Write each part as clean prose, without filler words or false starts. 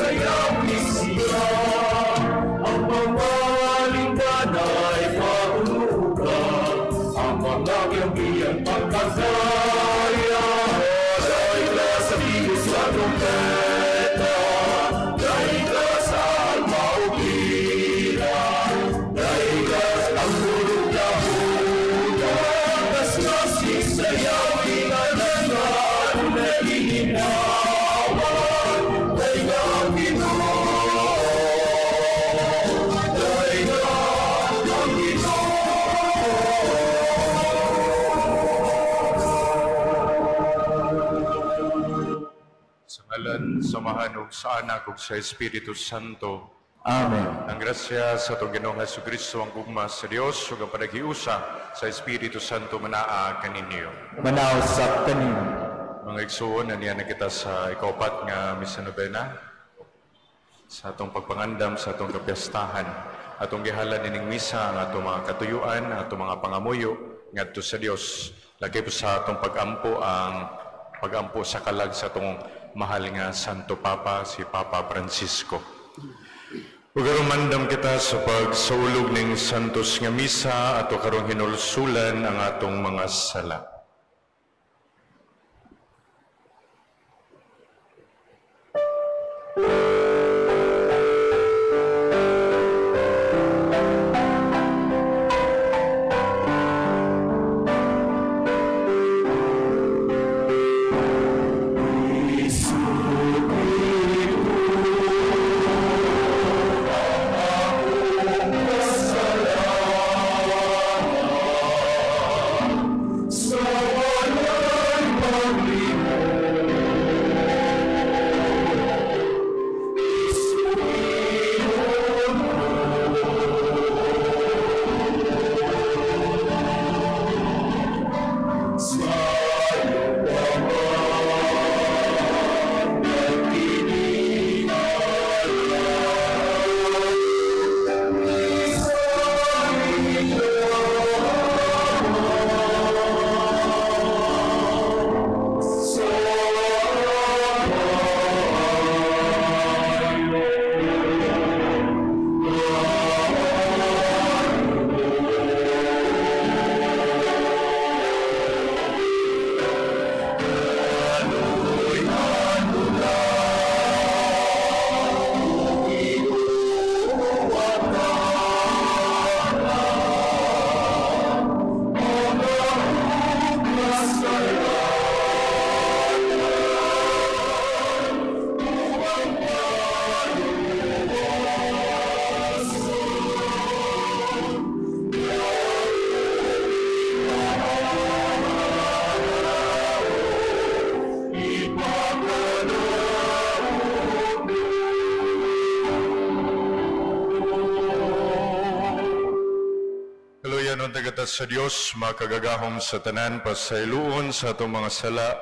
Sayawi siya, ang mga lingganay paguluga, ang mga biyang pagkagaya. Dahil sa tigos sa trompeta, dahil sa alma o pila, dahil sa tamburo na huda, kasnasi sayawi nga nangan, nagiginawa, dahil ang Ginoo, dahil ang Ginoo. Sa ngalan sa Amahan ug sa Anak ug sa Espiritu Santo. Amen. Ang grasya sa atong Ginoong Hesukristo, ang gugma sa Dios ug ang panaghiusa sa Espiritu Santo manaa kaninyo. Manaw sa kaninyo. Mga igsuon, aniya na kita sa ikaupat nga misa nobena sa atong pagpangandam sa atong kapiyastahan. Atong gihalan ining misa ang atong mga katuyuan, ang atong mga pangamuyo ngadto sa Dios. Lagi po sa atong pagampo ang pagampo sa kalag sa atong mahal nga Santo Papa, si Papa Francisco. Ug aron mandam kita sa pagsaulog ning Santos nga Misa, ato karong hinulsulan ang atong mga sala. Sa Dios makagagahom sa tanan pasayloon sa atong mga sala,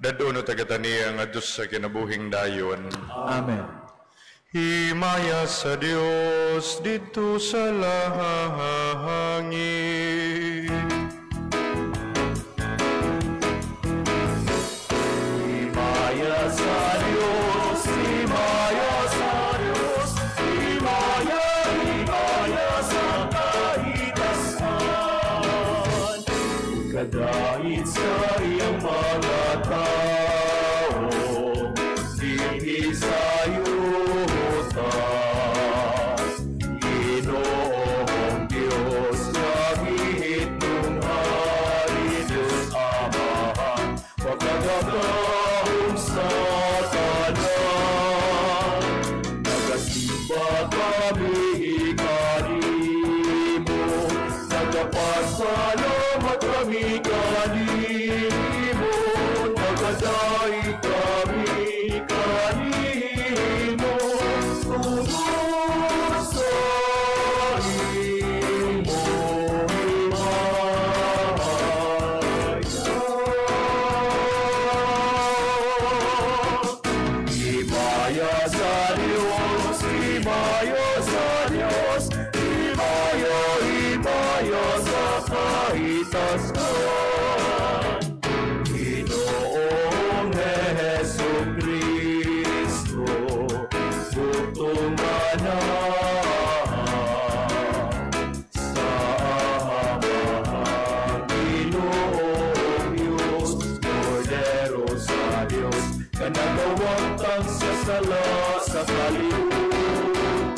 dadon tagata niya ngadto sa kinabuhing dayon. Amen. Himaya sa Dios didto sa langit. Himaya sa Dios, himaya sa Dios, himaya, himaya sa kahitasan. Kadait sa iyang mga tao, dinhi sa yuta. Ginoong Diyos, gahitong hari Diyos Amahan, pagkagagahom sa tanan. Nagasimba kami kanimo, nagapasalamat kami kanimo, nagadaig kami kanimo, tungod sa imong himaya. Himaya sa Dios, himaya sa Dios, himaya, himaya sa kahitasan. Ginoong Jesu Kristo, Anak, sa Amahan, Ginoong Diyos, Kordero sa Diyos, nga nagawagtang sa sala sa kalibutan.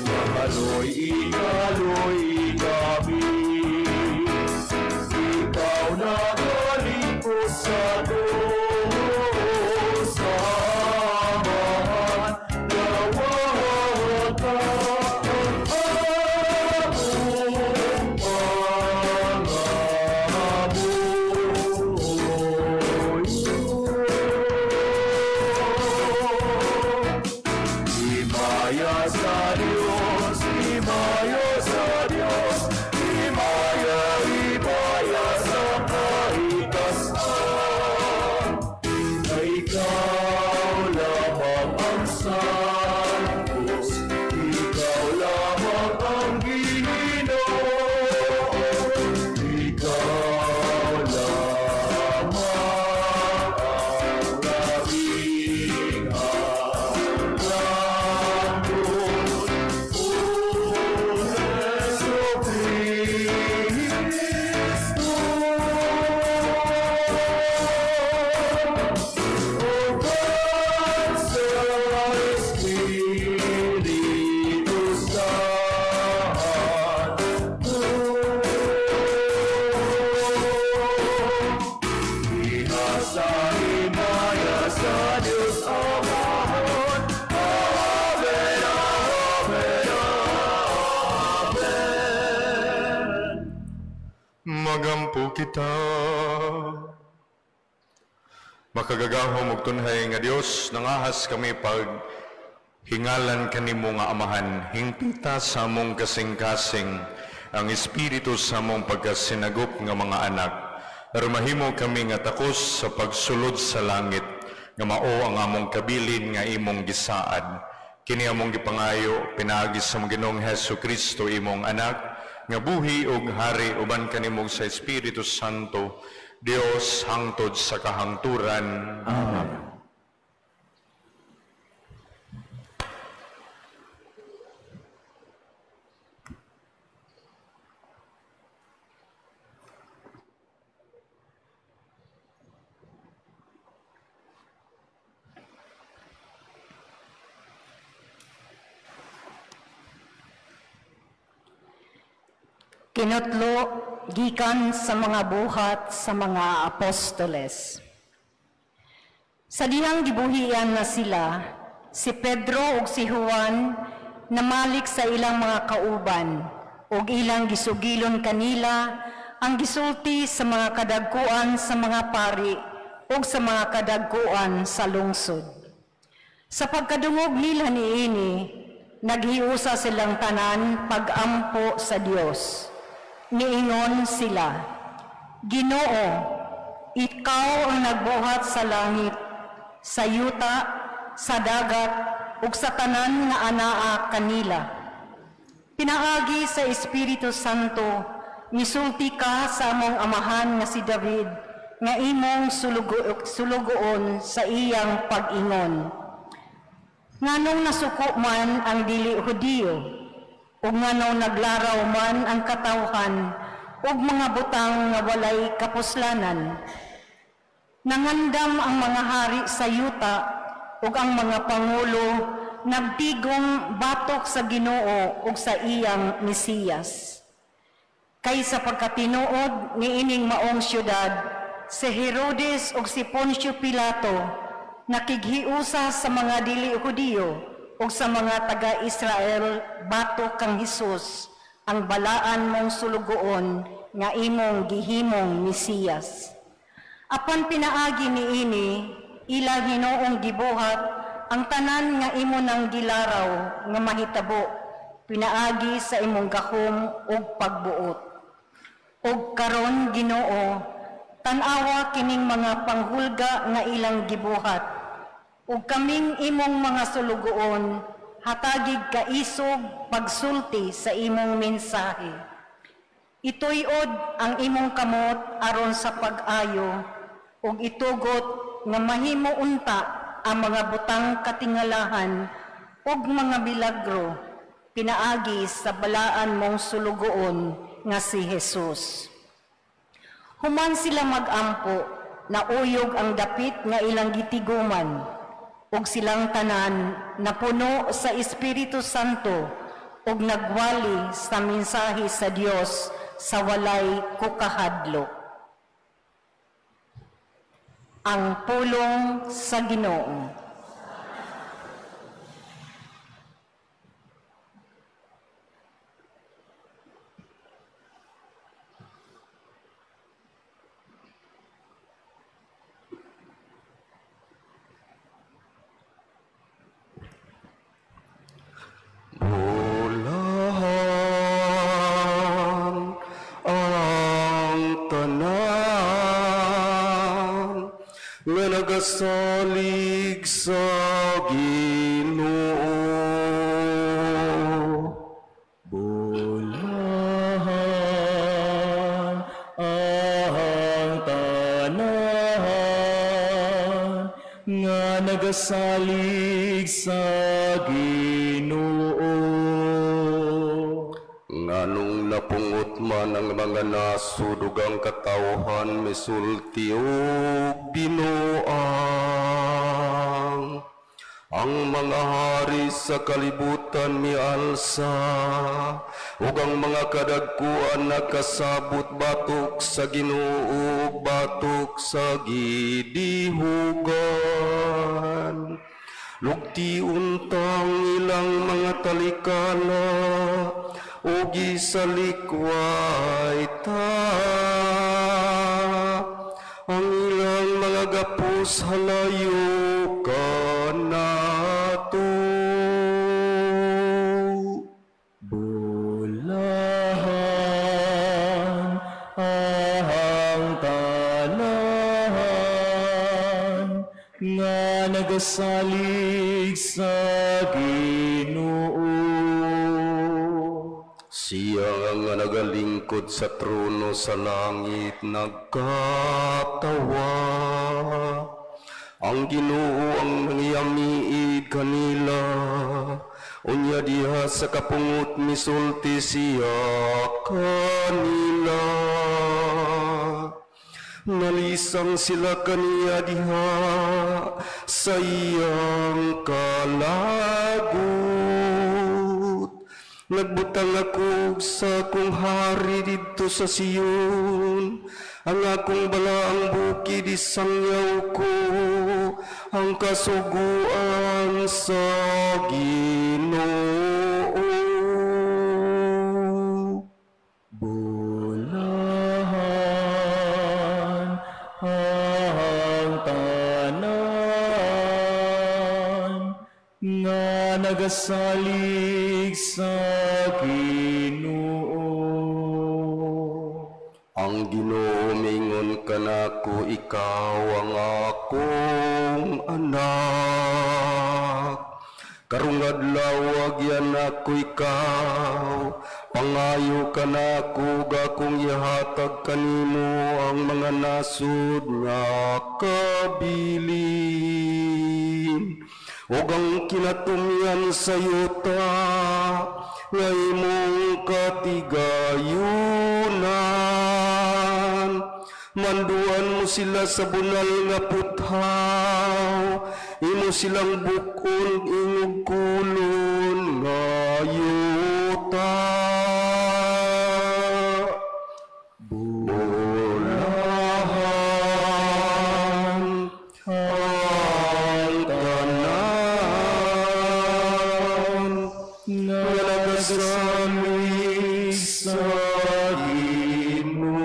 Ikaloy, ikaloy kami, ikaw nagalikos sa Diyos, sa Amahan, dawata ang among pangabuyo. Himaya sa Diyos, himaya sa Diyos, himaya, himaya sa kaitasan. Na ikaw lamang ang santos, ikaw lamang ang Ginoo, ikaw lamang ang labing alangon. O Jesu Cristo, O sa Espiritu Santo. Iha sa himaya sa Diyos Amahan. Amen, Amen, Amen. Magampo kita. Makagagahom og tunhay nga Dios, nangahas kami pag hingalan kanimo nga Amahan, hingpita sa among kasing-kasing ang espiritu sa among pagkasinagop nga mga anak. Aron mahimo kami nga takos sa pagsulod sa langit, nga mao ang among kabilin nga imong gisaad. Kini among gipangayo pinaagi sa among Ginoong Hesus Kristo, imong anak, nga buhi ug hari uban kanimo sa Espiritu Santo, Dios hangtod sa kahangturan. Amen. Kinutlo gikan sa mga buhat sa mga apostoles. Sa dihang gibuhian na sila, si Pedro ug si Juan namalik sa ilang mga kauban ug ilang gisugilon kanila ang gisulti sa mga kadagkuan sa mga pari ug sa mga kadagkuan sa lungsod. Sa pagkadungog nila niini, naghiusa silang tanan pagampo sa Dios. Niingon sila, Ginoo, ikaw ang nagbuhat sa langit, sa yuta, sa dagat, ug sa tanan nga anaa kanila. Pinaagi sa Espiritu Santo, misulti ka sa among amahan nga si David, nga imong sulugoon sa iyang pag-ingon. Nganong nasuko man ang dili Hudiyo, ug nganong naglaraw man ang katawhan ug mga butang nga walay kapuslanan. Nangandam ang mga hari sa yuta ug ang mga pangulo nagtigong batok sa Ginoo ug sa iyang Mesiyas. Kay sa pagkatinuod niining maong syudad, si Herodes ug si Poncio Pilato nakighiusa sa mga dili Hudiyo ug sa mga taga-Israel batok kang Hesus, ang balaan mong sulugoon nga imong gihimong Mesiyas. Apan pinaagi niini, ilang Ginoong gibuhat ang tanan nga imo nang gilaraw nga mahitabo, pinaagi sa imong gahom ug pagbuot. Ug karon Ginoo, tan-awa kining mga panghulga nga ilang gibuhat, ug kaming imong mga sulugoon hatagig kaisog pagsulti sa imong mensahe. Ituyod ang imong kamot aron sa pag-ayo, ug itugot nga mahimo unta ang mga butang katingalahan ug mga milagro pinaagi sa balaan mong sulugoon nga si Jesus. Human sila magampo, nauyog ang dapit nga ilang gitiguman, ug silang tanan napuno sa Espiritu Santo ug nagwali sa mensahe sa Dios sa walay kukahadlok. Ang pulong sa Ginoo. Bulahan ang tanan nga nagasalig sa Ginoo. Bulahan ang tanan nga nagasalig sa Ginoo. Nganong napungot man ang mga nasud ug ang katawhan misulti og binuang. Ang mga hari sa kalibutan mialsa ug ang mga kadagkuan nakasabot batok sa Ginoo ug batok sa gidihugan. Lugti untang ilang mga talikala ug gisalikway ta. Ang ilang mga gapos halayo kanato. Bulahan ang tanan nga nagasalig sa Ginoo. Siya nga nagalingkod sa trono sa langit nagkatawa. Ang Ginoo ang nangyamiid kanila. Unya diha sa kapungot misulti siya kanila. Nalisang sila kaniya diha sa iyang kalagot. Nagbutang ako sa akong hari didto sa Sion. Ang akong balaang bukid isangyaw ko, ang kasuguan sa Ginoo. Bulahan ang tanan nga nagasalig sa Ginoo. Ang Ginoo mingon kanako, ikaw ang akong anak. Karong adlaw agyan ako ikaw, pangayo kanako ug akong ihatag kanimo ang mga nasud nga kabilin ug ang kinatumyan sa yuta nga imong katigayunan. Manduan mo sila sa bunal nga puthaw, imo silang bukon ingog kulon nga yuta. Bulahan ang tanan nga nagasalig sa Ginoo.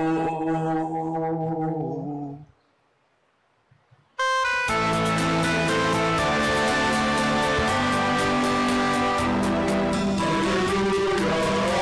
Alleluia.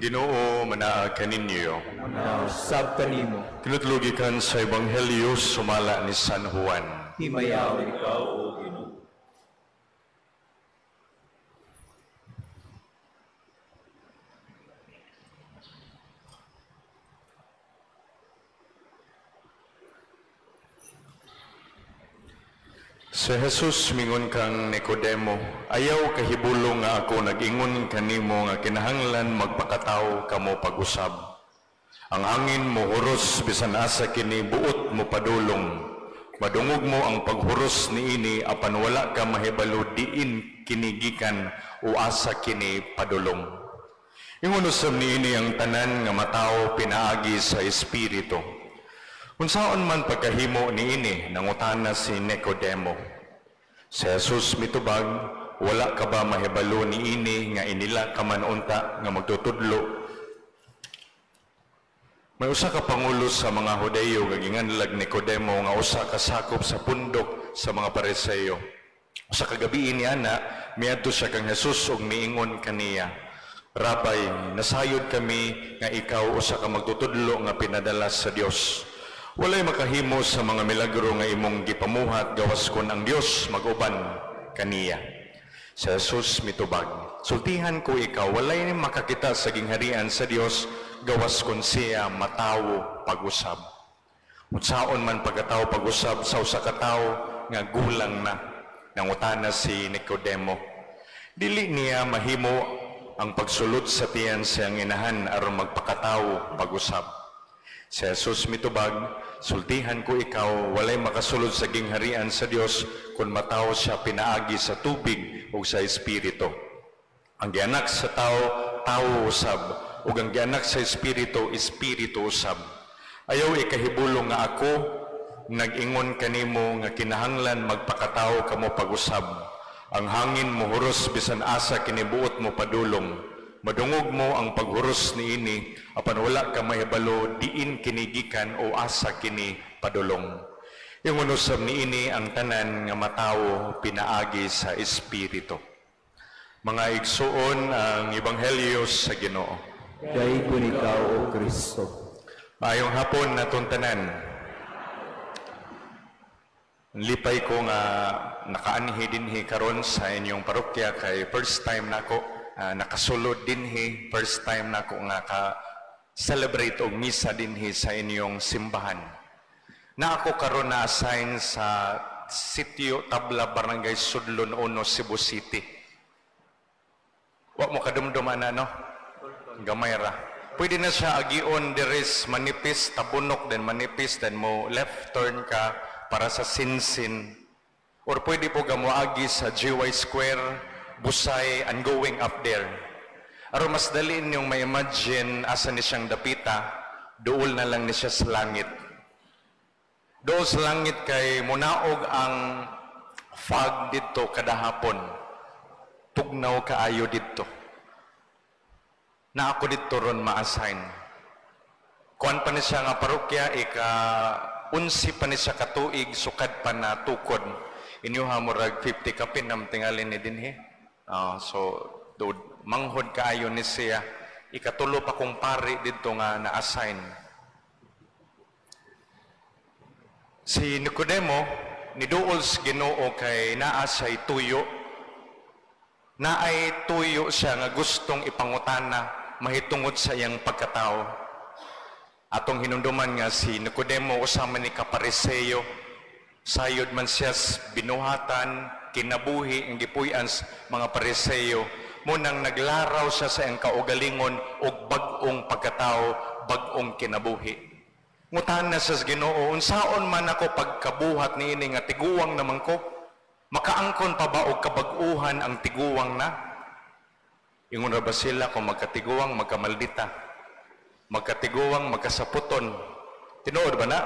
Ang Ginoo manaag kaninyo. Usab kanimo. Kinutlugi kan sa Ebanghelyo sumala ni San Juan. Himayaw ikaw, O Ginoo. Si Jesus mingon kang Nicodemo, ayaw kahibulong nga ako nag-ingon kanimo nga kinahanglan magpakatawo kamo pag-usab. Ang hangin mo huros bisan asa kini buot mo padulong. Madungog mo ang paghuros niini apan wala ka mahibalo diin kinigikan o asa kini padulong. Ingon usab niini ang tanan nga matawo pinaagi sa Espiritu. Unsaon man pagkahimo niini, nangutana si Nicodemo. Si Jesus mitubag, wala ka ba mahibalo niini nga inila ka man unta nga magtutudlo? May usa ka pangulo sa mga Hudeyo nga ginganlag Nicodemo nga usa ka sakop sa pundok sa mga Pariseo. Usa ka gabii niana, miadto siya kang Jesus ug miingon kaniya, Rabay, nasayod kami nga ikaw usa ka magtutudlo nga pinadala sa Dios. Walay makahimo sa mga milagro nga imong gipamuhat gawas kon ang Dios mag-uban kaniya. Si Jesus mitubag, sultihan ko ikaw, walay makakita sa gingharian sa Dios gawas kon siya matawo pag-usab. Unsaon man pagkatawo pag-usab sa usa ka tawo nga gulang na, nangutana si Nicodemo. Dili niya mahimo ang pagsulod sa tiyan sa iyang inahan aron magpakatawo pag-usab. Si Jesus mitubag, sultihan ko ikaw, walay makasulod sa gingharian sa Dios kung matawo siya pinaagi sa tubig o sa Espiritu. Ang gianak sa tao, tao usab, ug ang gianak sa Espiritu, Espiritu usab. Ayaw ikahibulong nga ako, nag-ingon kanimo nga kinahanglan magpakatawo kamo pag-usab. Ang hangin mohuros bisan asa kinibuot mo padulong. Madungog mo ang paghuros niini apan wala ka mahibalo diin kinigikan o asa kini padulong. Ingon usab niini ang tanan nga matawo pinaagi sa Espiritu. Mga igsuon, ang Ebanghelyo sa Ginoo. Daygon ikaw, O Kristo. Maayong hapon natong tanan. Lipay ko nga nakaanhi dinhi karon sa inyong parokya kay first time nako nakasulod dinhi, first time nako nga ka celebrate og misa dinhi sa inyong simbahan. Na ako karon na assign sa Sitio Tabla, Barangay Sudlon 1, Cebu City. Wa mo kadumdum ana, no? Gamay ra. Pwede na siya agion deres manipis tabunok then manipis then mo left turn ka para sa Sinsin, or pwede po gamoagi sa GY Square, Busay, and going up there. Aron mas dali ninyong ma-imagine asa ni siyang dapita, duol na lang ni siya sa langit. Duol sa langit kay munaog ang fog didto kada hapon. Tugnaw kaayo didto. Na ako didto ron ma-assign. Kuan pa ni siya nga parokya, ika 11 pa ni siya katuig, sukad pa na tukod. Inyuha murag 50 kapin nam tingalin ni dinhi. So do manghod kaayo ni siya. Ikatulo pa kong pari didto nga na-assign. Si Nicodemo niduol sa Ginoo kay naa siya'y tuyo. Naay tuyo siya nga gustong ipangutana mahitungod sa iyang pagkatao. Atong hinumduman nga si Nicodemo usa man ni kapariseo. Sayod man siya binuhatan, kinabuhi ang gipuy-an sa mga Pariseo. Munang naglaraw siya sa iyang kaugalingon og bag-ong pagkatao, bag-ong kinabuhi. Ngutana sa Ginoo, unsaon man ako pagkabuhat niini nga tiguwang naman ko? Makaangkon pa ba og kabag-uhan ang tiguwang na? Ingon ra ba sila kung magkatiguwang magkamaldita? Magkatiguwang magkasaputon? Tinuod ba na?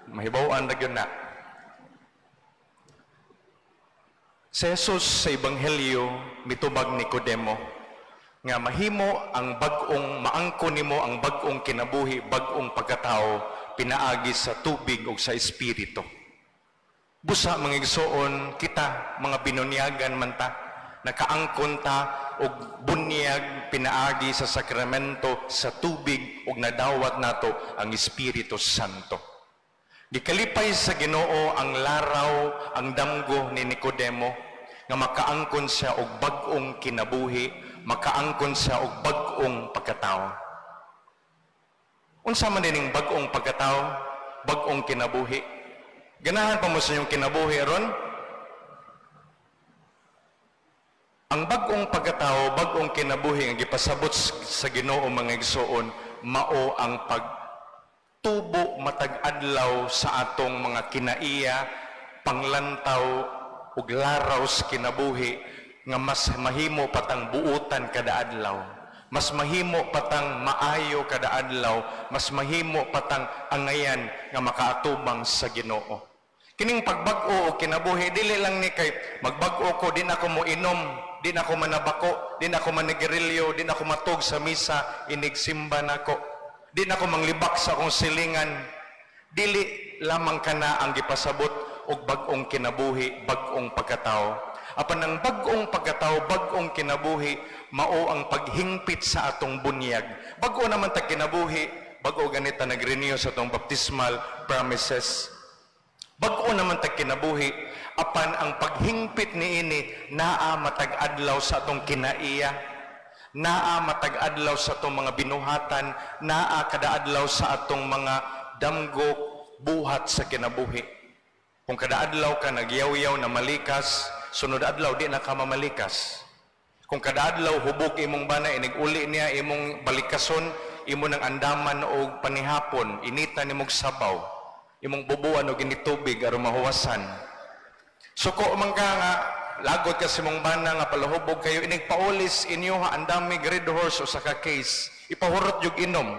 Mahibaw-an ra gyud na. Si Jesus sa Ebanghelyo mitubag Nicodemo nga mahimo ang bag-ong maangko nimo ang bag-ong kinabuhi, bag-ong pagkatao pinaagi sa tubig ug sa Espiritu. Busa mga igsoon, kita mga binunyagan man ta, nakaangkon ta og bunyag pinaagi sa sakramento sa tubig ug nadawat nato ang Espiritu Santo. Gikalipay sa Ginoo ang laraw, ang damgo ni Nicodemo nga makaangkon siya og bag-ong kinabuhi, makaangkon siya og bag-ong pagkatao. Unsa man dining bag-ong pagkatao, bag-ong kinabuhi? Ganahan pa mo sa inyong kinabuhi ron? Ang bag-ong pagkatao, bag-ong kinabuhi nga gipasabot sa Ginoo, mga igsoon, mao ang pagtubo matag adlaw sa atong mga kinaiya, panglantaw ug laraw sa kinabuhi nga mas mahimo patang buutan kada adlaw, mas mahimo patang maayo kada adlaw, mas mahimo patang angayan nga makaatubang sa Ginoo. Kining pagbag-o og kinabuhi dili lang ni kay magbag-o ko, di na ako moinom, di na ako manabako, di na ako manigarilyo, di na ako matug sa misa, inigsimba nako, di na ako manglibak sa akong silingan. Dili lamang kana ang gipasabot og bag-ong kinabuhi, bag-ong pagkatao. Apan ang bag-ong pagkatao, bag-ong kinabuhi, mao ang paghingpit sa atong bunyag. Bag-o naman tag kinabuhi, bag-o ganita nag-renew sa atong baptismal promises. Bag-o naman tag kinabuhi, apan ang paghingpit niini naa matag adlaw sa atong kinaiya, naa matag adlaw sa atong mga binuhatan, naa kada adlaw sa atong mga damgo buhat sa kinabuhi. Kung kada adlaw ka nagyaw-yaw na malikas, sunod adlaw di na ka mamalikas. Kung kada adlaw hubog imong bana, inig-uli niya imong balikason, imo nang andaman og panihapon, inita nimog sabaw, imong bubuan og initubig aron mahuwasan. Suko man ka nga lagot ka sa imong bana nga palahubog kayo, inig paulis inyo ha andami red horse usa ka case, ipahurot jug inom.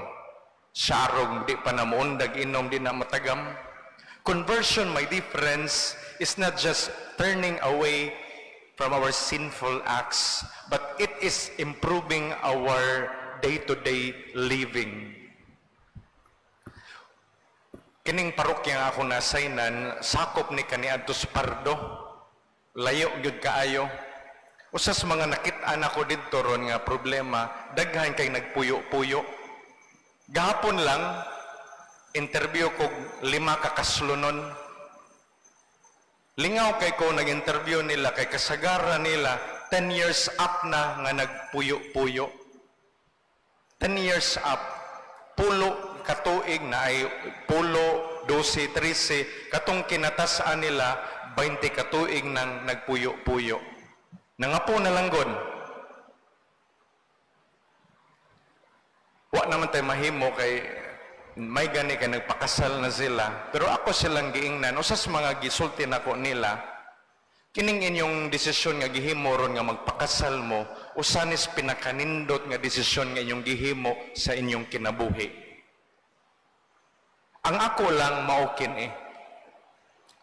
Sarog di pa na muundag inom, di na matagam. Conversion, my difference, is not just turning away from our sinful acts, but it is improving our day-to-day living. Kining parokya nga ako nasaynan, sakop ni kaniadto sa Pardo. Layo gyud kaayo. Usa sa mga nakit-an ako didto ron nga problema, daghan kay nagpuyo-puyo. Gahapon lang, interview ko 5 ka kaslonon. Lingaw kay ko nag-interview nila, kay kasagara nila, 10 years up na nga nagpuyo-puyo. 10 years up, pulo katuig na ay pulo, 12, 13, katong kinatasaan nila, 20 katuig nang nagpuyo-puyo. Nangapo na lang gon. Wa naman tayo mahimo kay may gani ka nagpakasal na sila, pero ako silang giingnan, usas mga gisulti nako nila, kining inyong desisyon nga gihimo ron nga magpakasal mo, usanis pinakanindot nga desisyon nga inyong gihimo sa inyong kinabuhi. Ang ako lang mao kini.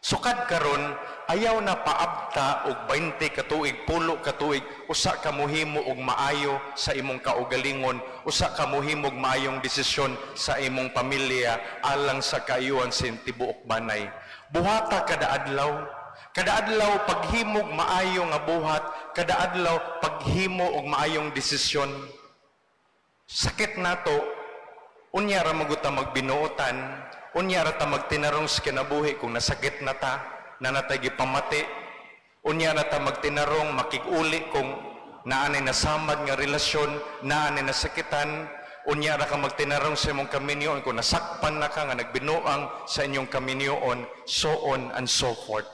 Sukad karon ayaw na paabta og 20 katuig, pulo katuig, usa ka mohimo og maayo sa imong kaugalingon, usa ka mohimo og maayong desisyon sa imong pamilya alang sa kaayuhan sa tibuok banay. Buhata kada adlaw, kada adlaw paghimog maayo nga buhat, kada adlaw paghimo og maayong desisyon. Sakit nato, unya ra maguta magbinuotan, unya ra ta magtinarong sa kinabuhi kung nasakit na ta, nanatay gipamati. Unya ra ta magtinarong makig-uli kung naanay nasamad nga relasyon, naanay nasakitan. Unya ra ka magtinarong sa imong kaminyoon kung nasakpan na ka nga nagbinuang sa inyong kaminyoon, so on and so forth.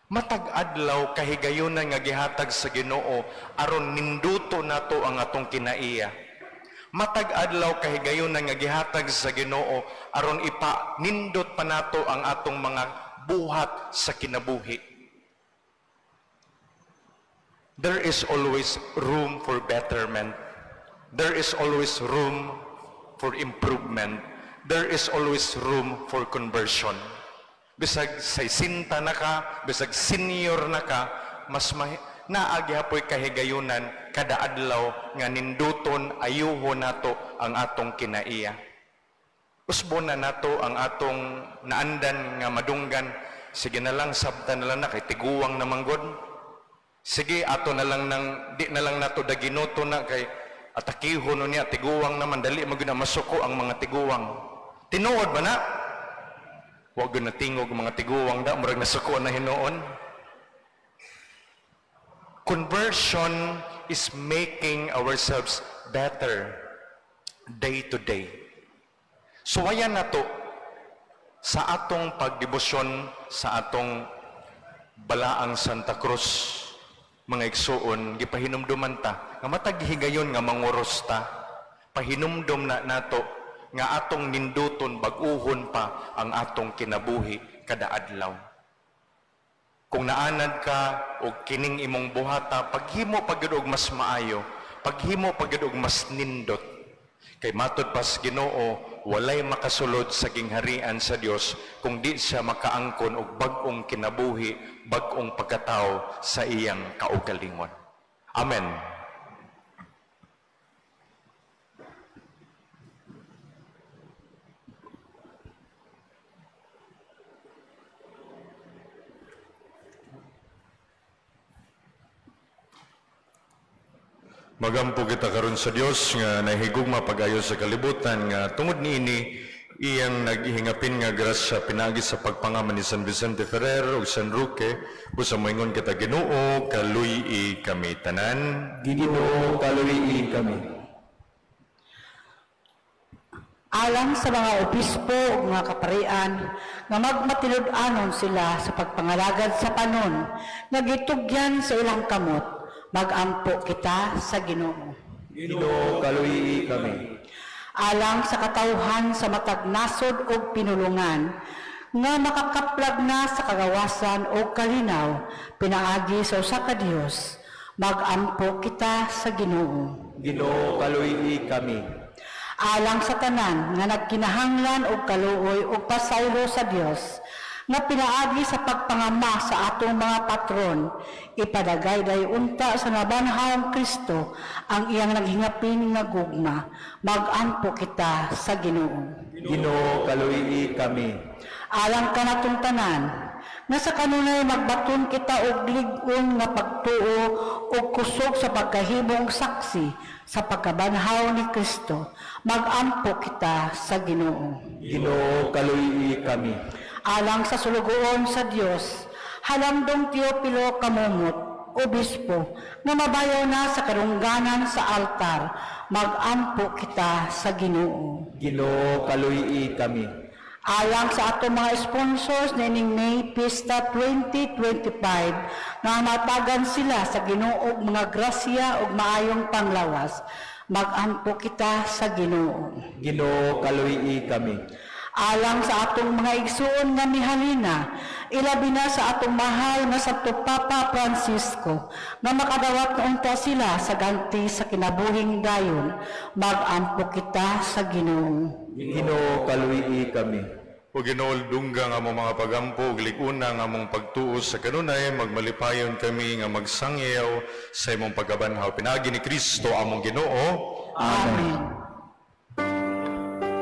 Matag adlaw kahigayunan nga gihatag sa Ginoo aron ninduto nato ang atong kinaiya. Matag adlaw kahigayunan nga gihatag sa Ginoo aron ipanindot pa nato ang atong mga buhat sa kinabuhi. There is always room for betterment. There is always room for improvement. There is always room for conversion. Bisag 60 na ka, bisag senior na ka, mas naagi hapoy kahigayunan kada adlaw nga ninduton ayuho nato ang atong kinaiya. Usbon na nato ang atong naandan nga madunggan, sige na lang, sabta na lang na kay tiguang naman god. Sige, ato na lang nang di na lang nato daginuto na kay atakihon no niya tiguwang naman dali man gyud na masuko ang mga tiguwang. Tinuod ba na? Wa gyud na tingog ang mga tiguwang da murag nasuko na hinuon. Conversion is making ourselves better day to day. Suwayan nato sa atong pagdebosyon sa atong balaang Santa Cruz, mga igsuon, gipahinumduman ta nga matag higayon nga manguros ta, pahinumdum na nato nga atong ninduton bag-uhon pa ang atong kinabuhi kada adlaw. Kung naanad ka og kining imong buhata, paghimo pa gyud og mas maayo, paghimo pa gyud og mas nindot. Kay matud pas Ginoo, walay makasulod sa gingharian sa Dios kung di siya makaangkon og bag-ong kinabuhi, bag-ong pagkatao sa iyang kaugalingon. Amen. Magampo kita karon sa Dios nga nahigugma pag-ayo sa kalibutan nga tungod niini iyang naghihingapin nga grasya pinaagi sa pagpangaman ni San Vicente Ferrer ug San Roque busa moingon kita Ginoo kaluy-i kami tanan. Ginoo kaluy-i kami. Alang sa mga obispo ug mga kaparian nga magmatinud-anon sila sa pagpangalagad sa panon nga gitugyan sa ilang kamot, magampo kita sa Ginoo. Ginoo kaluy-i kami. Alang sa katawhan sa matag nasod ug pinulungan nga makakaplag na sa kagawasan ug kalinaw pinaagi sa usa ka Dios, magampo kita sa Ginoo. Ginoo kaluy-i kami. Alang sa tanan nga nagkinahanglan og kaluoy ug pasaylo sa Dios nga pinaagi sa pagpangama sa atong mga patron, ipadagayday unta sa nabanhawang Kristo ang iyang naghingapin nga gugma. Magampo kita sa Ginoo. Ginoo kaluy-i kami. Alang kanatong tanan nga sa kanunay magbaton kita og lig-on nga pagtuo ug kusog sa pagkahimong saksi sa pagkabanhaw ni Kristo, magampo kita sa Ginoo. Ginoo kaluy-i kami. Alang sa sulugoon sa Dios, halamdong Teopilo Kamumot, obispo, nga mabayaw na sa karungganan sa altar, magampo kita sa Ginoo. Ginoo kaluy-i kami. Alang sa atong mga sponsors na ining May Pista 2025, nga matagan sila sa Ginoo og mga grasya ug maayong panglawas, magampo kita sa Ginoo. Ginoo kaluy-i kami. Alang sa atong mga igsuon nga mihalina, ilabi na sa atong mahal nga Santo Papa Francisco, nga makadawat na unta sila sa ganti sa kinabuhing dayon, magampo kita sa Ginoo. Ginoo kaluy-i kami. O Ginoo, dungga nga among mga pagampo ug lig-una nga among pagtuo sa kanunay, magmalipayon kami nga magsangyaw sa imong pagkabanhaw pinaagi ni Kristo among Ginoo. Amen. Thank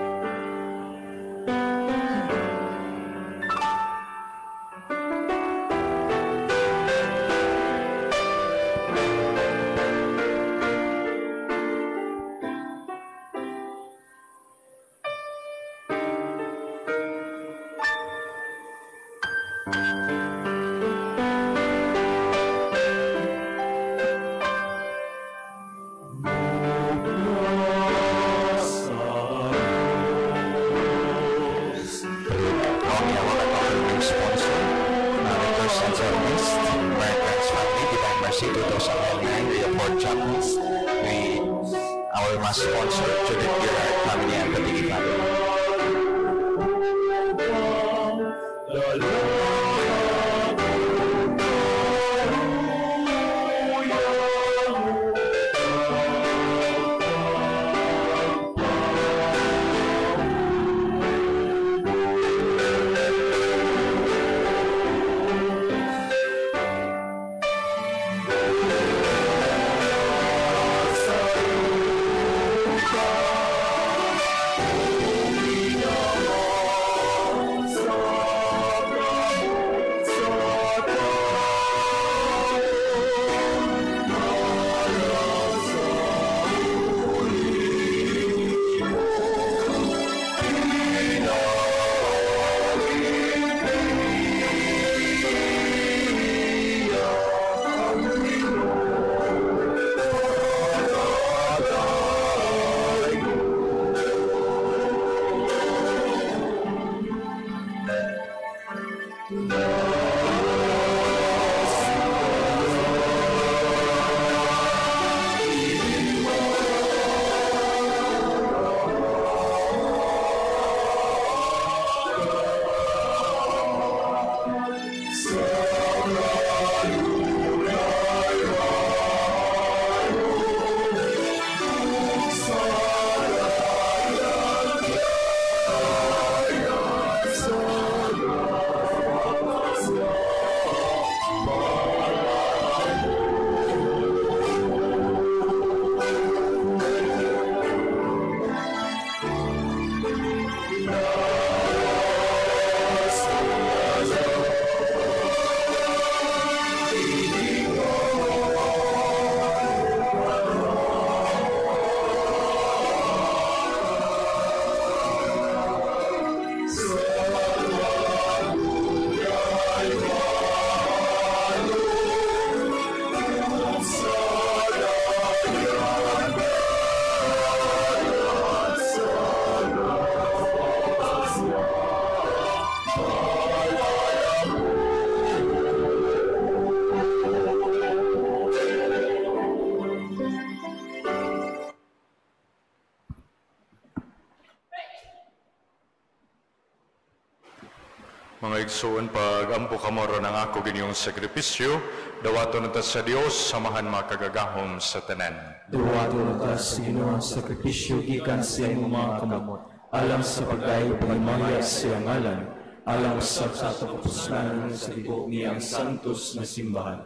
Mga igsoon, pag-ampo kamo ron ang ako ginyong sakripisyo, dawaton ta sa Dios, samahan makagagahom sa tanan. Dawaton ta sa Ginoo ang sakripisyo gikan sa imong mga kamot, alang sa pagdayo pagmaya sa iyang ngalan, alang sa atong kapuslanan sa tibuok niyang santos na simbahan.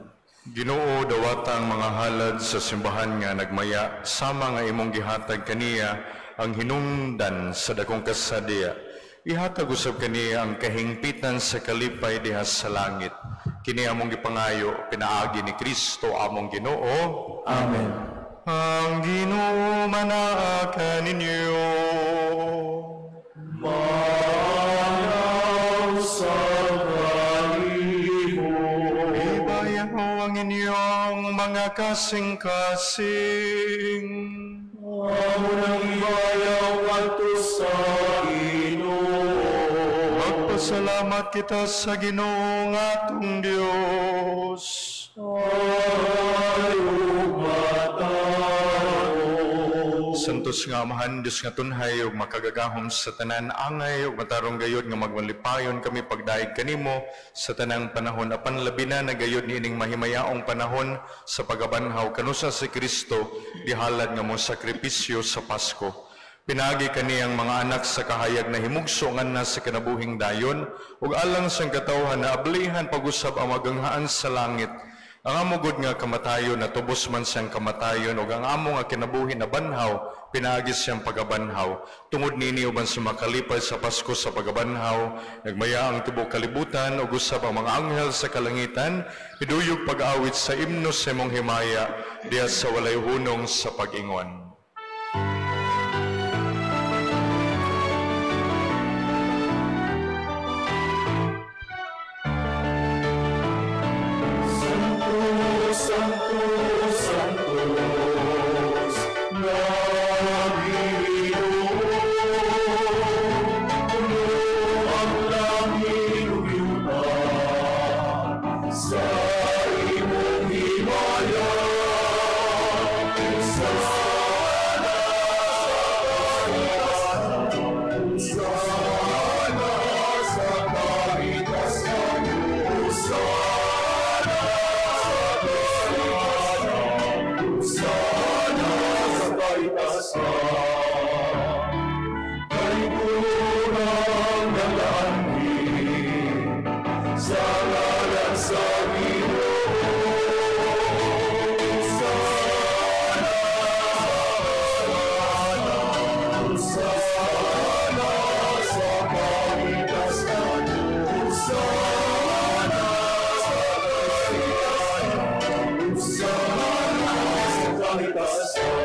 Ginoo, dawata ang mga halad sa simbahan nga nagmaya, sama nga imong gihatag kaniya ang hinungdan sa dakong kasadya. Ihatag usab kaniya ang kahingpitan sa kalipay diha sa langit. Kini among gipangayo pinaagi ni Kristo among Ginoo. Amen. Ang Ginoo manaa kaninyo. Manaw sa kalimo. Ibayaw ang inyong mga kasing-kasing. Amo nang ibayaw ngadto sa Ginoo. Magpasalamat kita sa Ginoo nga atong Dios. Ay matarong. Santos nga Amahan, Dios nga tunhay ug makagagahom sa tanan, angay ug matarong gayod nga magmalipayon kami pagdaig kanimo sa tanang panahon, apan labi na nagayod niining mahimayaong panahon sa pagabanhaw kanusa si Kristo gihalad nga mo sakripisyo sa Pasko. Pinagi kaniyang mga anak sa kahayag na himugso nganna sa kinabuhing dayon ug alang sang katawhan na ablihan pag-usab ang maganghaan sa langit. Ang amo gud nga kamatayon natubos man siyang kamatayon ug ang amo nga kinabuhi na banhaw pinaagi siyang pagabanhaw. Tungod niini uban sa makalipay sa Pasko sa pagabanhaw, nagmaya ang tibuok kalibutan ug usab ang mga anghel sa kalangitan, hiduyog pag-awit sa imno sa imong himaya diha sa walay hunong sa pag-ingon. Santo, Santos, nga Ginoo, puno ang langit ug yuta sa imong himaya. Hosana sa kaitasan, Hosana sa kaitasan, kay punang nagaanhi sa ngalan sa Ginoo. Hosana, Hosana sa kaitasan, Hosana sa kaitasan, Hosana sa kaitasan.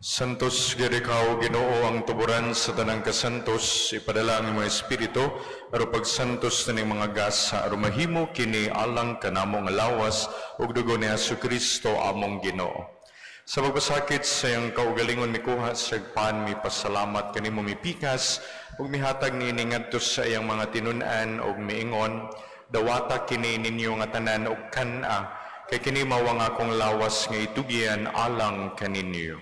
Santos gyud ikaw Ginoo ang tuburan sa tanang kasantos, ipadala ang imong espiritu aron pagsantos nining mga gasa aron mahimo kini alang kanamo nga lawas ug dugo ni Hesukristo among Ginoo. Sa pagpasakit sa iyang kaugalingon mikuha sa pan, mipasalamat kanimo, mipikas ug mihatag niini ngadto sa iyang mga tinun-an ug miingon, dawata kini ninyo nga tanan ug kan-a, kay kini mao ang akong lawas nga itugyan alang kaninyo.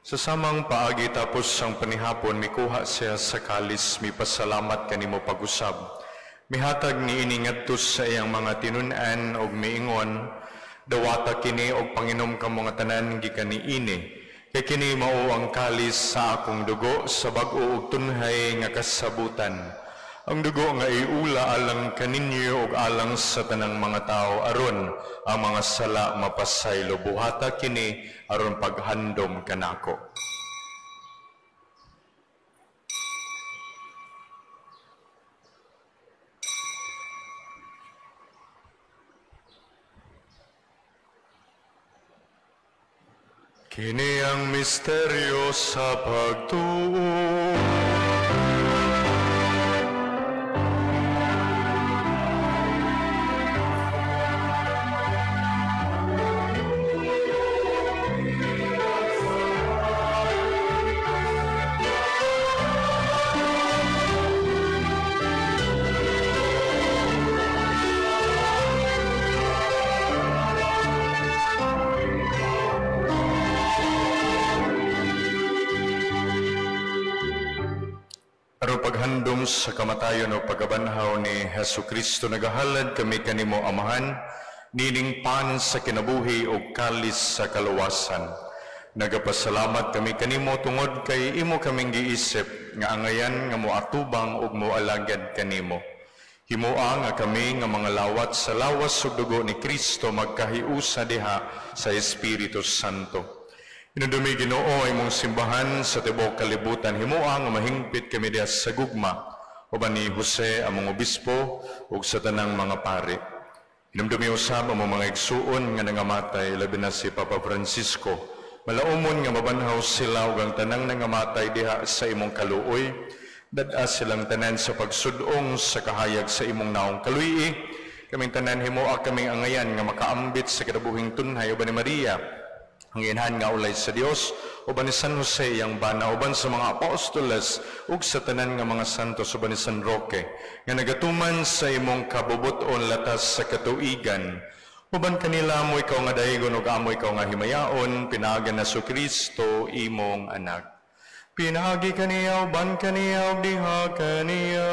Sa samang paagi tapos ang panihapon, mikuha siya sa kalis, mipasalamat kanimo pag-usab. Mihatag niini ngadto sa iyang mga tinun-an og miingon, dawata kini og panginom kamo nga tanan gikan niini. Kay kini mao ang kalis sa akong dugo sa bag-o ug tunhay nga kasabutan. Ang dugo nga iula alang kaninyo ug alang sa tanang mga tao aron ang mga sala mapasaylo. Buhata kini aron paghandom kanako. Kini ang misteryo sa pagtuo. paghandom sa kamatayon o pagkabanhaw ni Hesus Kristo, nagahalad kami kanimo Amahan, nining pan sa kinabuhi o kalis sa kaluwasan. Nagapasalamat kami kanimo tungod kay imo kaming giisip nga angayan nga moatubang ug moalagad kanimo. Himoa nga kami nga mga lawat sa lawas ug dugo ni Kristo magkahiusa diha sa Espiritu Santo. Inudumi Ginoo ay mong simbahan sa tibuok kalibutan, himoa nga mahingpit kami diha sa gugma uban ni Jose among obispo ug sa tanang mga pari. Hinumdumi usab among mga igsuon nga nangamatay, labi na si Papa Francisco. Malaumon nga mabanhaw sila ug ang tanang nangamatay diha sa imong kaluoy. Dad-a silang tanan sa pagsudong sa kahayag sa imong naong kaluyi. Kaming tanan himoa kaming angayan nga makaambit sa kinabuhing tunhay uban ni Maria, ang inhan nga ulay sa Dios, uban ni San Jose iyang bana, uban sa mga apostoles ug sa tanan nga mga santos, uban ni San Roque nga nagatuman sa imong kabubuton latas sa katuigan. Uban kanila amo ikaw nga daygon ug amo ikaw nga himayaon, pinaagi na sa Kristo imong anak. Pinaagi kaniya, uban kaniya, ug diha kaniya,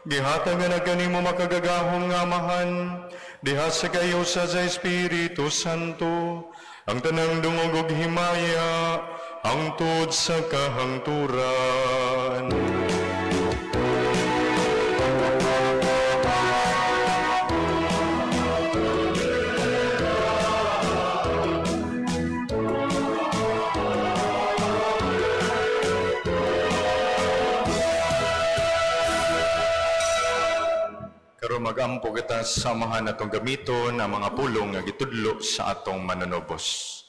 gihatag na kanimo makagagahom nga Amahan, diha sa kayo sa Espiritu Santo, ang tanang dungog ug himaya, hangtod sa kahangturan. Karon magampo kita sa Amahan atong gamiton ang mga pulong nga gitudlo sa atong manunubos.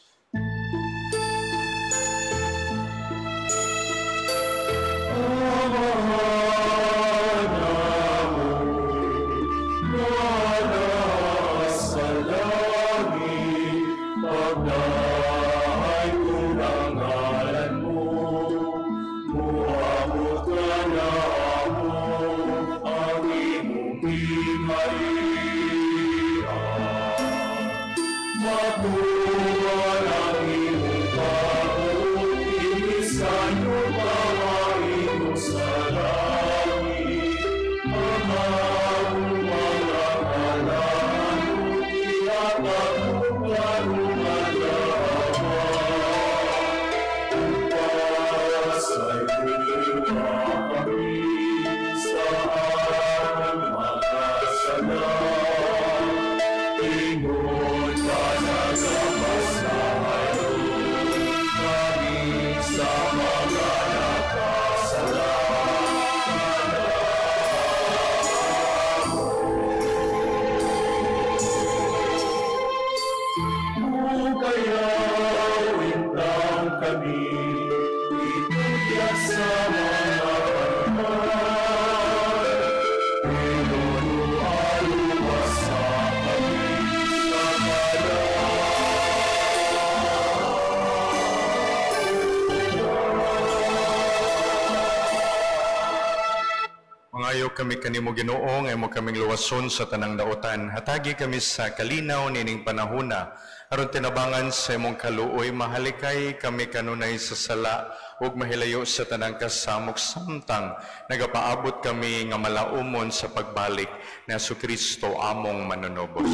Kami kanimo Ginoo nga imo kaming luwason sa tanang daotan. Hatagi kami sa kalinaw nining panahona aron tinabangan sa imong kaluoy, mahalikay kami kanunay sa sala ug mahilayo sa tanang kasamok samtang nagapaabot kami nga malaumon sa pagbalik ni Hesukristo among manunubos.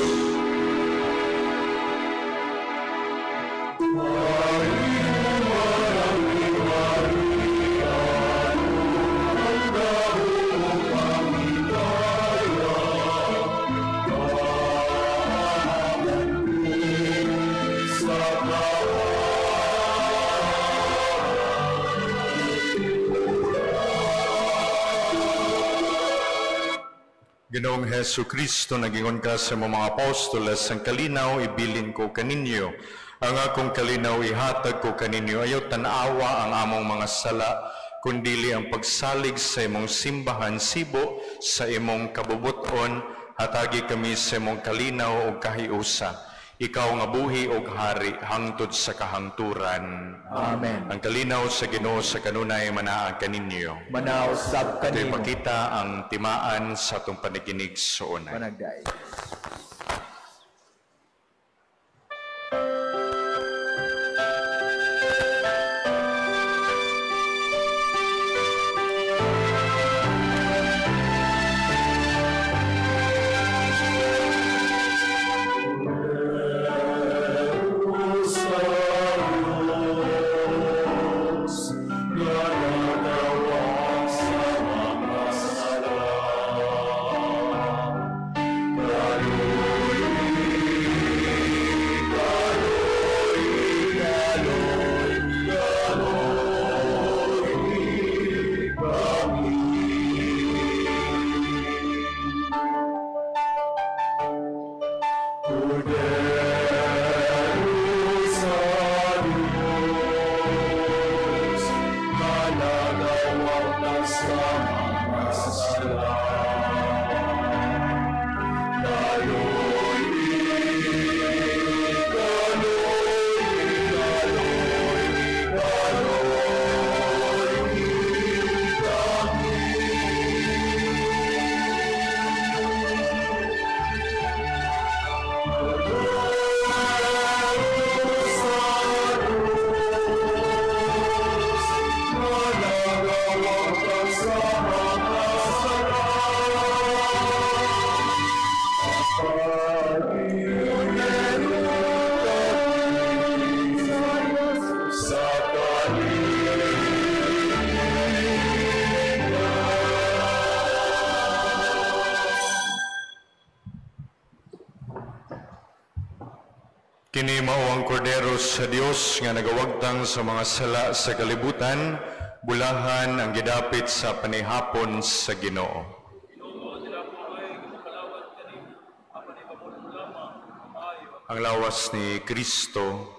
Ginoong Hesus Kristo, nagingon ka sa mga apostoles, ang kalinaw ibilin ko kaninyo, ang akong kalinaw ihatag ko kaninyo. Ayaw tanawa ang among mga sala, kundili ang pagsalig sa imong simbahan, sibo sa imong kabubuton, hatagi kami sa imong kalinaw o kahiusa. Ikaw nga buhi og hari hangtod sa kahangturan. Amen. Ang kalinaw sa Ginoo sa kanunay manaa kaninyo. Manaw sab kanimo. Ipakita ang timaan sa atong panikinig sa unay. Panagday. Kini mao ang kordero sa Dios nga nagawagtang sa mga sala sa kalibutan, bulahan ang gidapit sa panihapon sa Ginoo. Ang lawas ni Kristo.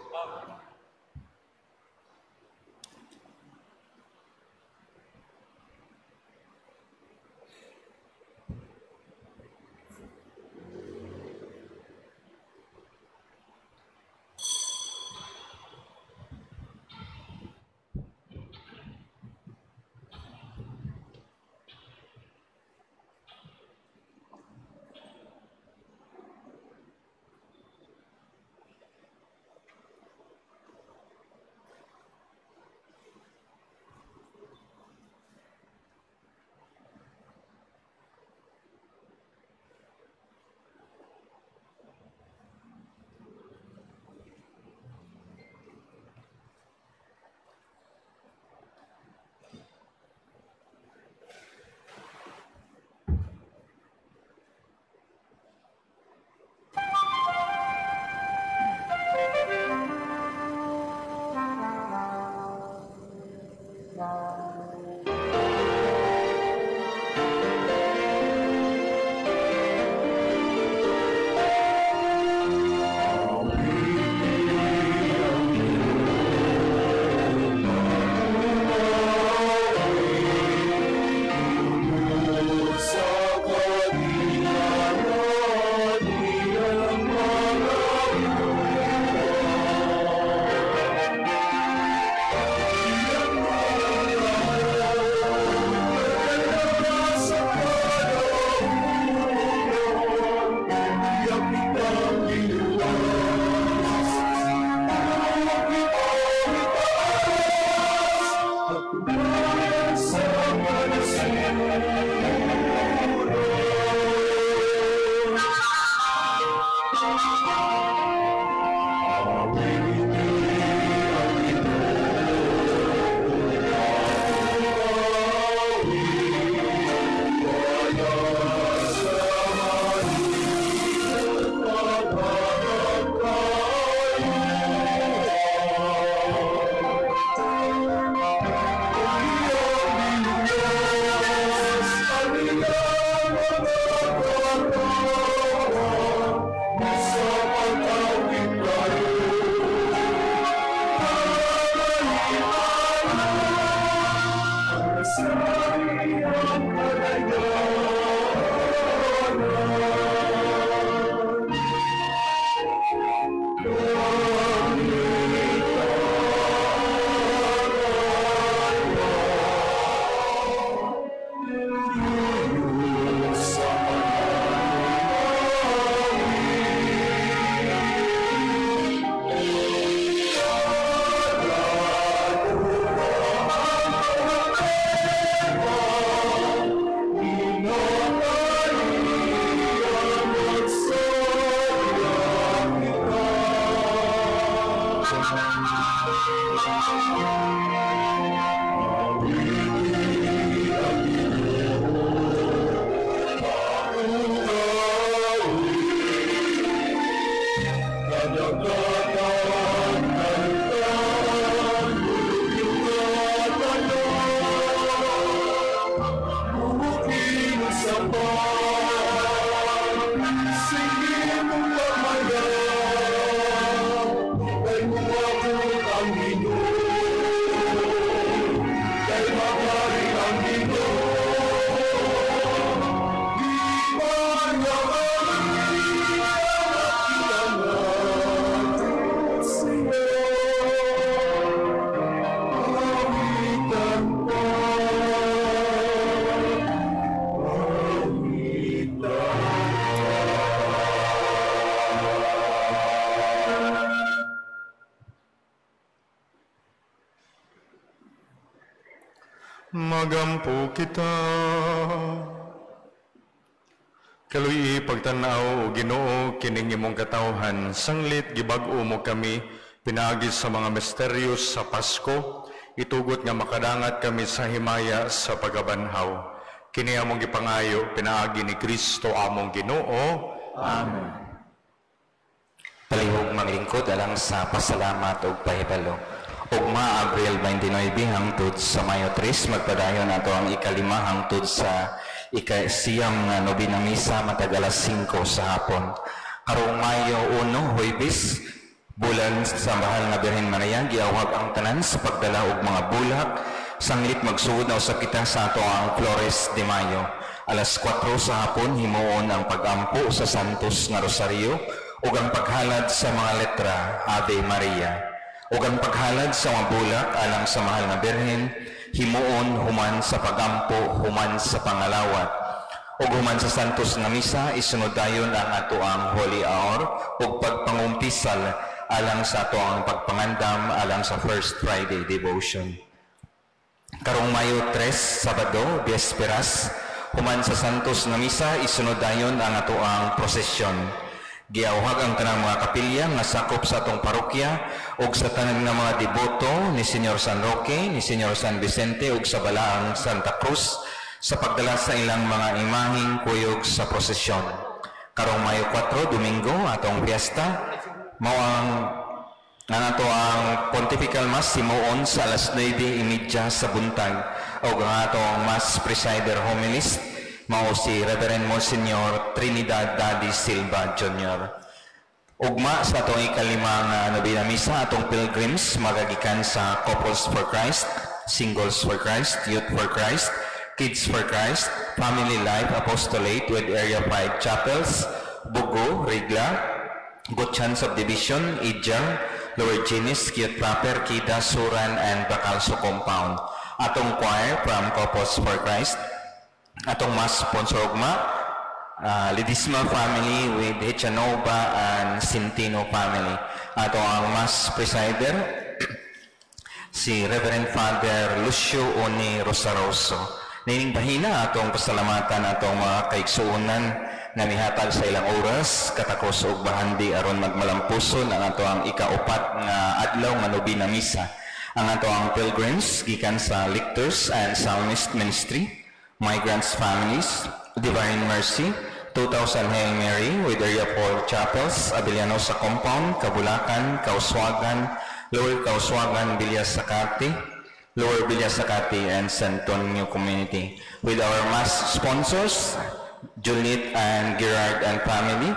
Magampo kita. Kaluy pagtanaw o Ginoo kining imong katawhan, sanglit gibag-o mo kami pinaagi sa mga misteryos sa Pasko, itugot nga makadangat kami sa himaya sa pagabanhaw. Kini among gipangayo pinaagi ni Kristo among Ginoo. Amen. Palihog maglingkod alang sa pasalamat ug pahibalo. Ugma, Abril 29 hangtod sa Mayo 3, magpadayon ato ang ikalima hangtod sa ikasiyam nga nobena misa matag alas 5 sa hapon. Karong Mayo 1, Huwebes, bulan sa Mahal nga Birhen Maria, giawhag ang tanan sa pagdala og mga bulak sanglit magsuod na usab kita sa ato ang Flores de Mayo. Alas 4 sa hapon himuon ang pagampo sa Santos nga Rosario ug ang paghalad sa mga letra Ave Maria. Ug ang paghalad sa mga bulak alang sa Mahal nga Birhen himuon human sa pagampo, human sa pangalawat. Ug human sa Santos nga Misa, isunod dayon ang ato ang Holy Hour ug pagpangumpisal alang sa ato ang pagpangandam alang sa First Friday Devotion. Karong Mayo 3, Sabado, Biyesperas, human sa Santos nga Misa, isunod dayon ang ato ang prosesyon. Giawhag ang tanang mga kapilya nga sakop sa atong parokya ug sa tanan nga mga deboto ni Señor San Roque, ni Señor San Vicente ug sa Balaang Santa Cruz sa pagdala sa ilang mga imaheng kuyog sa prosesyon. Karong Mayo 4, Domingo, atong fiesta, mao ang ato ang Pontifical Mass himuon sa alas 9:30 sa buntag ug ang atong Mass Presider Homilist mao si Reverend Monsignor Trinidad Daddy Silva Jr. Ugma sa atong ikalimang nobena misa, atong pilgrims magagikan sa Couples for Christ, Singles for Christ, Youth for Christ, Kids for Christ, Family Life Apostolate with Area 5 Chapels, Bugo, Rigla, Gutchan Subdivision, Ijang, Lower Genis, Cute Proper, Kida, Suran, and Bacalso Compound. Atong choir from Couples for Christ, atong mass sponsor ugma, Ledesma family with Hechanova and Centino family. Ato ang mass presider, si Reverend Father Lucio Oni Rosaroso. Nining bahina atong pasalamatan atong mga kaigsuonan nga mihatag sa ilang oras katakos og bahandi aron magmalampuson ang ato ang ikaupat nga adlaw nga nobena misa. Ang ato ang pilgrims gikan sa Lictors and Psalmist Ministry, Migrants Families, Divine Mercy, 2000 Hail Mary with Area 4 Chapels, Abellanosa Compound, Kabulacan, Kauswagan, Lower Kauswagan, Villas Sakati, Lower Villas Sakati, and San Antonio Community. With our mass sponsors, Juliet and Gerard and family,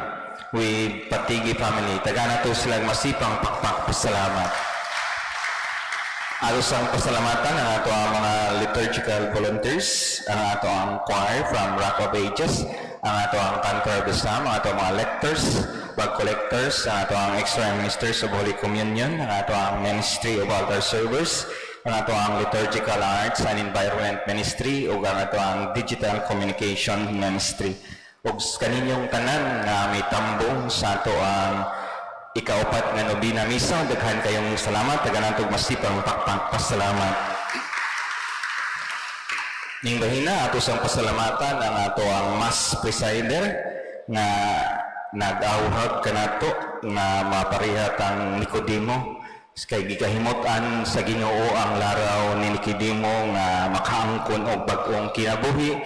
with Patigi family. Tagana to silang masipang pakpak pasalamat. Alos ang pasalamatan ang ato ang mga liturgical volunteers, ang ato ang choir from Rock of Ages, ang ato ang Cantor of the Psalm, ang ato ang mga lectors, bag collectors, ang ato ang extra ministers of Holy Communion, ang ato ang Ministry of Altar Servers, ang ato ang Liturgical Arts and Environment Ministry, ug ang ato ang Digital Communication Ministry. Ug kaninyong tanan nga may tambong sa ato ang ikaupat nga nobena misa, daghan kayong salamat, taganantog masipang pakpak pasalamat. Ning bahina ato sang pasalamatan ang ato ang mass presider nga nag-awhag kanato nga maparihat ang Nicodemo kay gikahimot-an sa Ginoo ang laraw ni Nicodemo nga makaangkon og bag-ong kinabuhi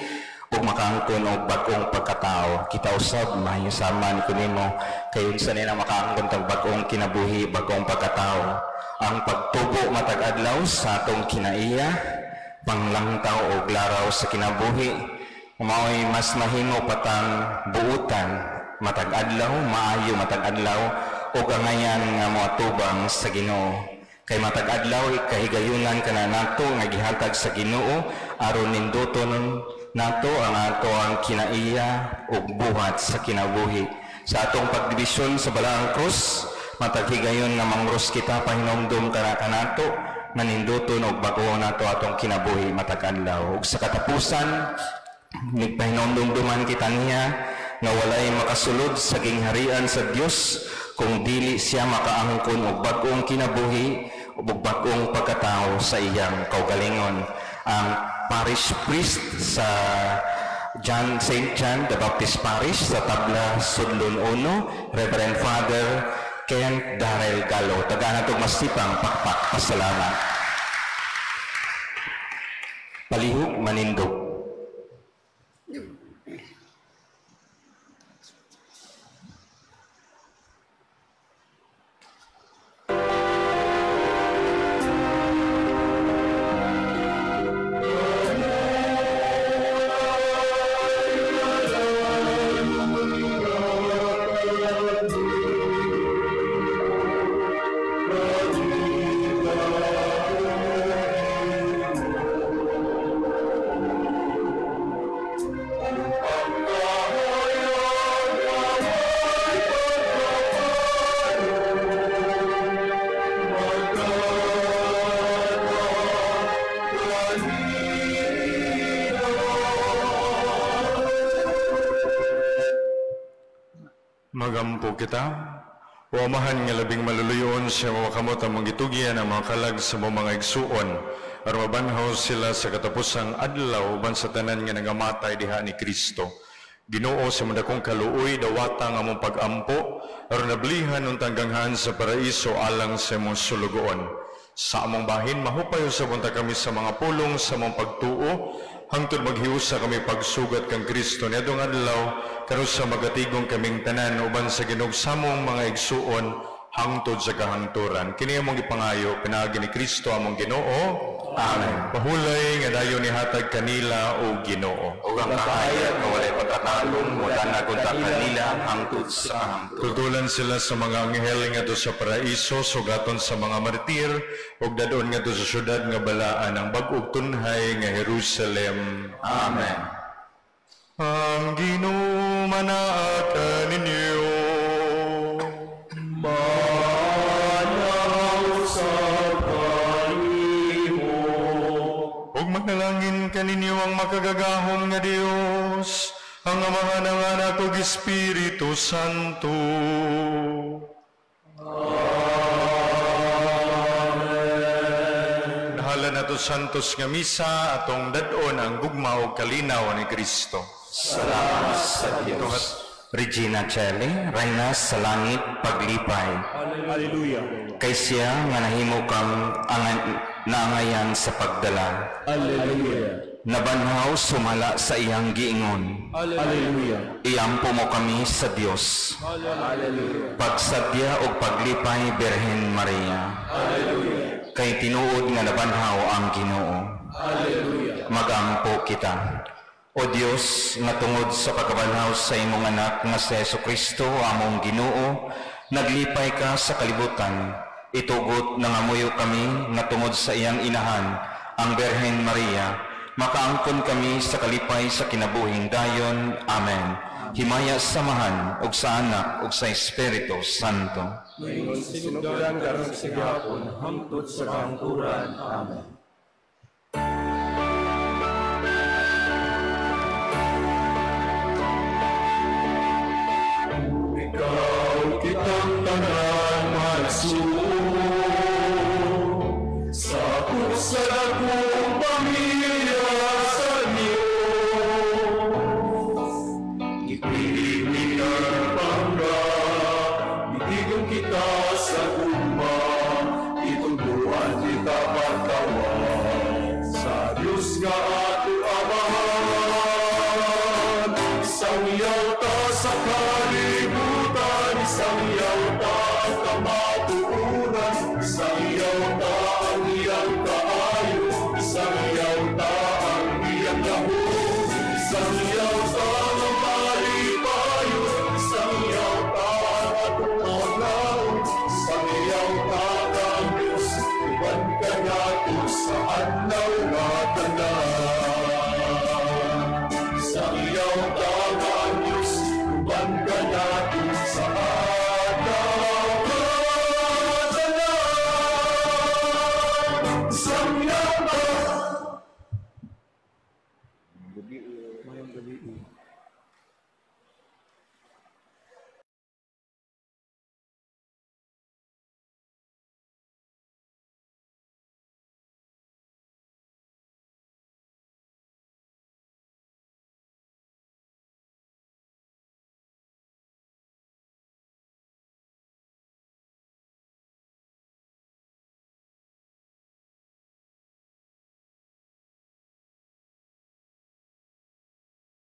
ug makaangkon og bag-ong pagkatao. Kita usab mahiyo sama Nicodemo kay unsa nila makaangkon tag bag-ong kinabuhi, bag-ong pagkatao. Ang pagtubo matag adlaw sa atong kinaiya, panglangtaw og laraw sa kinabuhi, mao'y mas mahimo patang buutan matag adlaw, maayo matag adlaw ug angayan nga moatubang sa Ginoo. Kay matag adlaw kahigayunan kana nato nga gihatag sa Ginoo aron ninduton nato ang ato ang kinaiya ug buhat sa kinabuhi. Sa atong pagdibisyon sa Balaang Krus, matag higayon nga mangros kita pahinomdom kana kanato nga ninduton og bag-o nato atong kinabuhi matag adlaw. Ug sa katapusan, nagpahinomdumduman kita niya nga walay makasulod sa gingharian sa Dios kung dili siya makaangkon og bag-ong kinabuhi ug bag-ong pagkatao sa iyang kaugalingon. Ang parish priest sa John St. John the Baptist Parish sa Tabla Sudlon 1, Reverend Father Ken Darrell Galo. Taganatog masipang pakpak pasalamat. Palihog manindog. Magampo kita. O Amahan nga labing maluluyon siya mawakamot ang mga gitugyan ang mga kalag sa mga igsuon. Aron mabanhaw sila sa katapusang adlaw uban sa tanan nga nangamatay diha ni Kristo. Ginoo sa madakong kaluoy dawata ang among pag-ampo aron nablihan untang ganghaan sa paraiso alang sa imong sulugoon. Sa among bahin mahupay usab unta kami sa mga pulong sa among pagtuo hangtod maghiusa kami pagsugat kang Kristo niadtong adlaw karon sa magatigong kaming tanan uban sa ginugsamong mga igsuon hangtod sa kahangturan. Kini among gipangayo pinaagi ni Kristo among Ginoo. Amen. Pahulay nga dayon nihatag kanila o Ginoo. Ug ang kahayag nga walay pagkatalong modanag unta kanila hangtod sa kahangturan. Tutulan sila sa mga anghel ngadto sa paraiso, sugaton sa mga martir, ug dadon ngadto sa syudad nga balaan ang bag-ong tunhay nga Jerusalem. Amen. Ang Ginoo manaa kaninyo. Ug manalangin kaninyo ang makagagahom nga Dios, ang Amahan, ang Anak ug Espiritu Santo. Amen. Nahala nato santos nga misa atong dad-on ang gugma ug kalinaw ni Kristo. Salamat sa Dios. Regina Caeli, Reyna sa langit paglipay. Alleluia. Kay siya nga nahimo kang naangayan sa pagdala. Alleluia. Nabanhaw sumala sa iyang giingon. Alleluia. Iampo mo kami sa Dios. Alleluia. Pagsadya og paglipay Birhen Maria. Alleluia. Kay tinuod nga nabanhaw ang Ginoo. Alleluia. Magampo kita. O Dios, nga tungod sa pagkabanhaw sa imong anak nga si Jesu Kristo among Ginoo, naglipay ka sa kalibutan. Itugot nangamuyo kami nga tungod sa iyang inahan, ang Birhen Maria, makaangkon kami sa kalipay sa kinabuhing dayon. Amen. Himaya sa Amahan, ug sa Anak, ug sa Espiritu Santo. Ingon sinugdan karon sa gihapon hangtod sa kahangturan. Amen. Ikaw kitang tanan manasuo sa pusa akong pamilya sa Diyos. Ipinignan pangga, itigong kita sa gugma, itubuan kita pagkawan sa Diyos nga ato Amahan. Isang yaw ta sa kalibutan, isang yaw